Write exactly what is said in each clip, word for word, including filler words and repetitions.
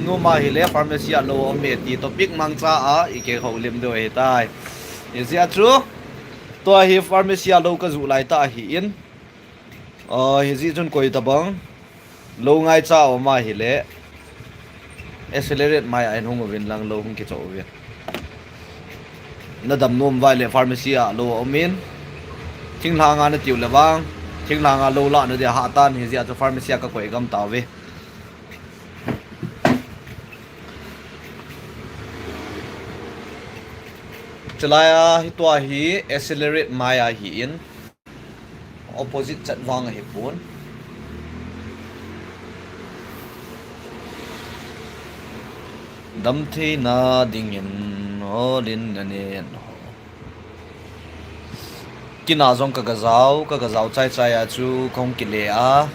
Numa hile pharmacy a lou aume ti topic mangcha a ikihoulim diu ahitai. Hijeh a chu, tua hi pharmacy a lou kajuh laitah ahin. Hijeh chun koi tabang lou ngaicha aum ahile, Accelerate Mai a hin hung uvin lang lou hung kichoh uvin. Nadam nom uva ahile pharmacy a lou aumin. Thinglhanga natiu le vang, thinglhanga lou lahna dia hahtan, hijeh a chu pharmacy a kakoi gam tauve. Chulai a hi tua hi Accelerate Mai ahin, opposite chat vang ahipon. Damtheina dingin holin nanen ho. Kina jong kagajao, kagajao chaichai a chu kahung kile a.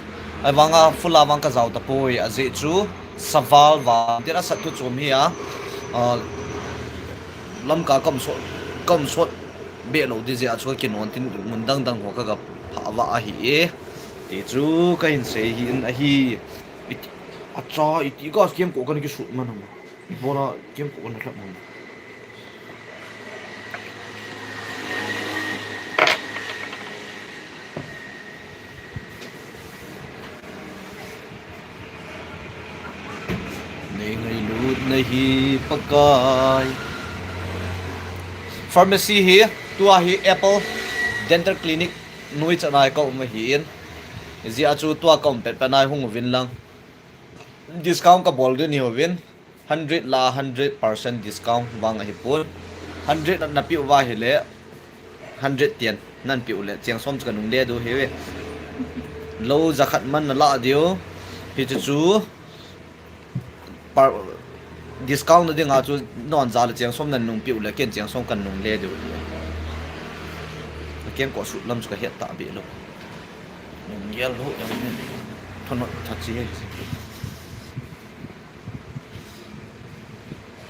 Ahivanga full a vang kajao tapoi, ajeh chu saval vang tin asat thu chom hi a. Lamka kaumsot, kaumsot behlou ding jeh a chu kakinon tin mun dangdang ho kagaphah vah ahi e. Ti chu kahin sei hi in ahi. Acha, iti ka kemkoh kana kisut man ham. Ibona kemkoh kana lhap man. Nei ngailutna hi Pakai. Pharmacy hi, tua hi Apple Dental Clinic noi chan a kaum ahin. Hijeh a chu tua kaum petpet a hung uvin lang, discount kabol ding ahiuvin. Hundred la hundred percent discount vang ahipon. Hundred napeh uva ahile, hundred ten nanpeh u le cheng som chu kanungle diu ahiuve. Lou jakhat man nalah diu. Hichu chu discount na dinga chu non ja le cheng som nanungpeh u le ken cheng som kanungle diu. Kengkoh sut lam chu kahet tahbeh lou. Nunggel lou jong in, thonot tha che.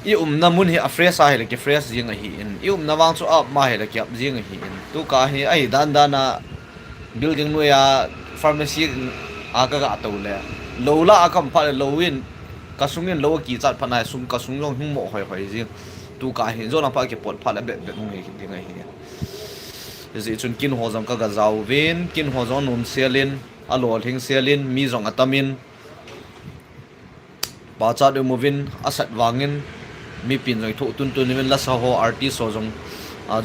I umna mun hi a fresh ahile ki fresh jing ahin, i umna vang chu a-up ma ahile ki-up jing ahin. Tukah hi ahi dandan a building noi a pharmacy a kaga tou le, lou lah a kaum phat le lou in, kasung in lou akichat phat na sum kasung jong hung mo hoihoi jing. Tukah hi jon a phat kipot phat le betbet hung hi ding ahi. Hijeh chun kin ho jong kaga jaovin, kin ho jong nomsel in, alolhing sel in, mi jong atamin, pachat um uvin, asat vangin, mipin jong ithoh tuntun uvin, lasa ho artist ho jong,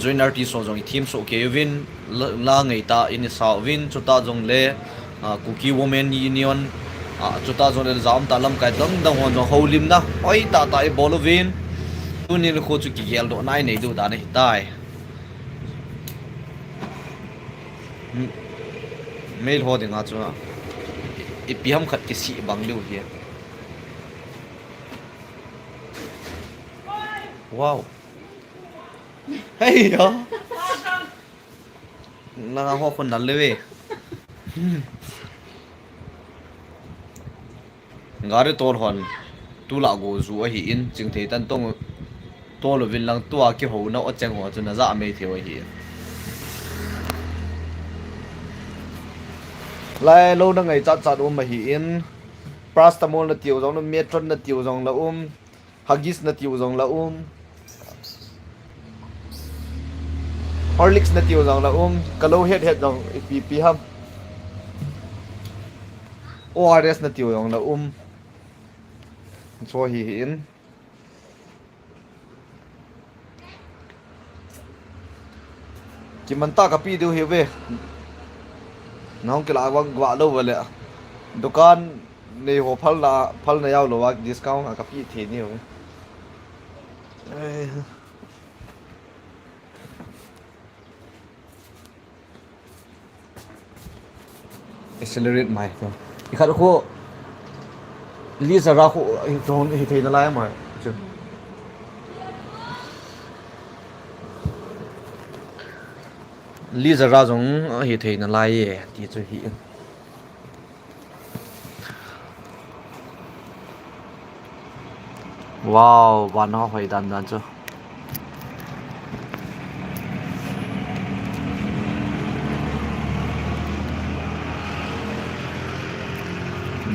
joint artist ho jong ithemsoh kei uvin, la ngeitah in isa uvin, chutah jongle Kuki Women Union, chutah jongle jaumtah lamkai dangdang hon jong houlimna hoitah tah ibol uvin, tuni nikho chu kigeldohna inei diu dan ahitai. Meilhou dinga chu ipi ham khat kisih bang diu hi. Wow. Hei ya. Nanga ho khun nal le ve. Gari tol hon tulai go ju ahin, chingthei tan tong tol uvin lang tua kihouna o cheng ho chu najah mei thei u ahi. Lai lou na ngaichat chat um ahin, paracetamol natiu jong, Metron natiu jong la um, Huggies natiu jong la um, Horlicks natiu jong la um, kalou het het jong ipi ipi ham, O R S natiu jong la um. Chu hi hin. Kimantah kapeh diu hiuve. Nahung kilah vang vah lou vale. Dukan nei ho phalna, phalna jao louva discount a kapeh thei ni hiuve. Accelerate mai. Ikhat khu Lizara khu hithei nalai mai. Lizara jong hithei nalai e ti chu hi. Wow, van ho hoi dan dan chu.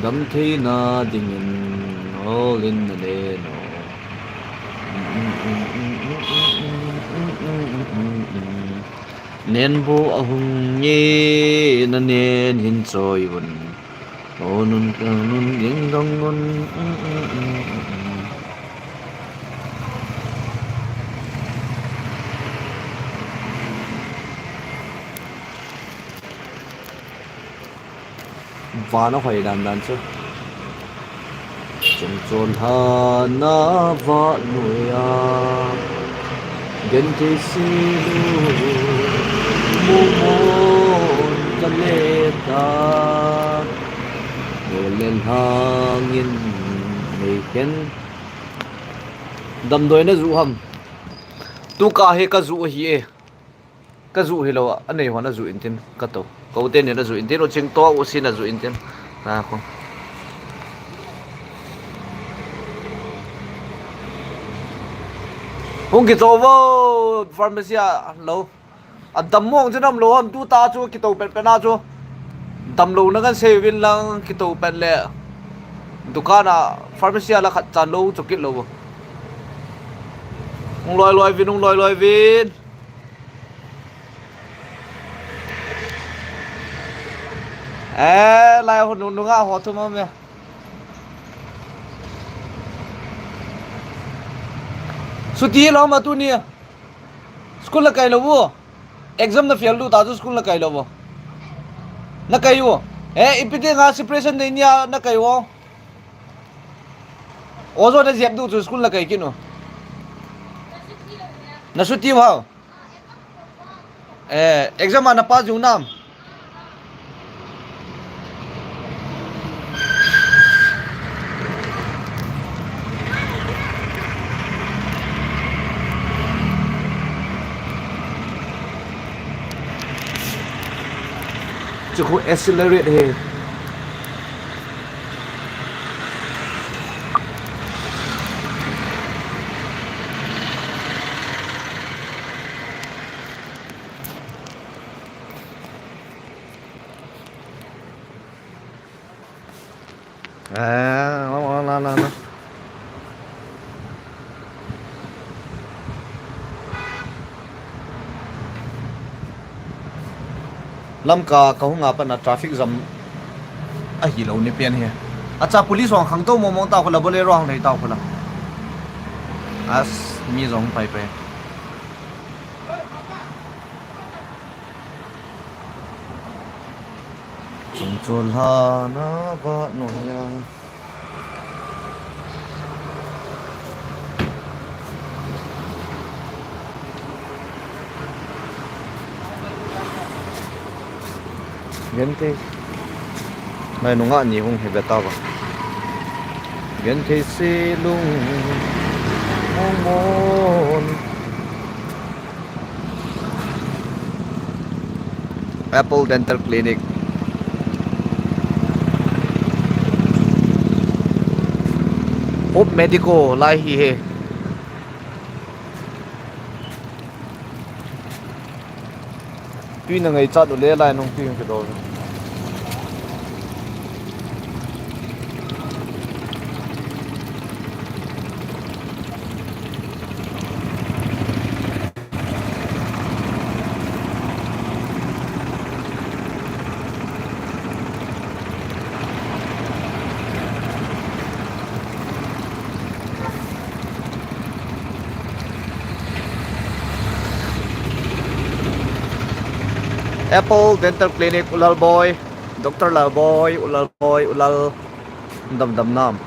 Damtheina dingin. Lin na le no. Nenbu ahung nge na nen hin choi un. O nun ka nun ding dong nun. Vana hoi dan dan chu. Chungchon hana va nuya. Genthei si lu. Mumon ka le ta. Molen hangin mei ken. Damdoi na ju ham. Tu ka he ka ju hi e. Ka ju hilou a, anei hon a ju intin, ka to. Ko te ni na ju intin, u ching to, u si na ju intin. Na ko. Hung kito vo, pharmacy a lo. A dam mong chu nam lo ham tu ta chu kito pet pet na chu. Dam lo na kan sei vin lang kito pet le. Dukan a pharmacy a la khat chan lo chu kit lo vo. Hung loi loi vin, hung loi loi vin. Eh, lai ho nu, nunga ho thu ma me. Suti lo ma tu ni. School la kai lo vo. Exam na fail lu ta chu school la kai lo vo. Na kai vo. Eh, ipi ti nga separation day nia na kai vo. Ojo na jep du chu school la kai kinu. Na suti vo. Eh, exam a na pass jong nam. Chu khu accelerate he. Ah, la, la, la, la. Lamka ka hung a pat na traffic jam ahi lo ni pen hi. Acha police hung khang to mo mo ta khu la, Bolero hung nei ta khu la. As mi jong pai pai. Chungchon hana va nuya. Genthei. Nai nunga ni hung hi ve ta va. Genthei si lung. Mong mon. Apple Dental Clinic. Hope Medico lai hi he. Tui na ngai chat u le lai nung tui hung kidol. Apple Dental Clinic, U Lalboi, Doctor Lalboi, U Lalboi, U Lal. Dam dam nam.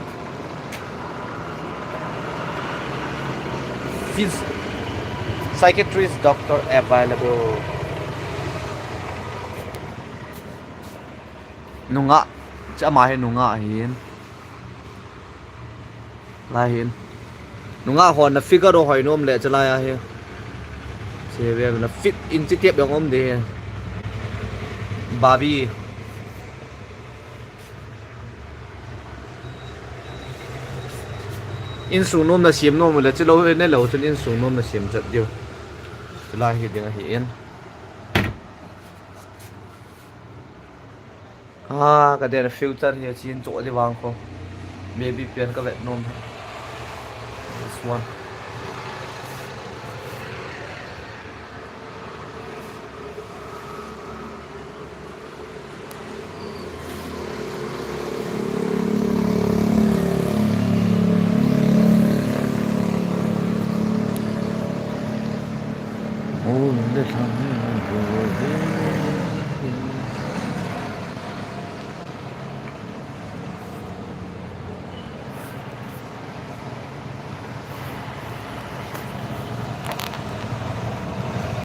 Phys-, psychiatrist doctor available. Nunga, cha ma he nunga hin. Lai hin. Nunga hon na figure hoi nom le chalai a hi. Se ve na fit in chi tiap jong om de. Barbie. Insung nom na siam nom le chalo ne lo chun insung nom na siam chat diu. Chalai hi ding ahi in. Ah, ka den future hi a chin cho di vang ko. Maybe pen ka vet nom. This one. Oh, the sun.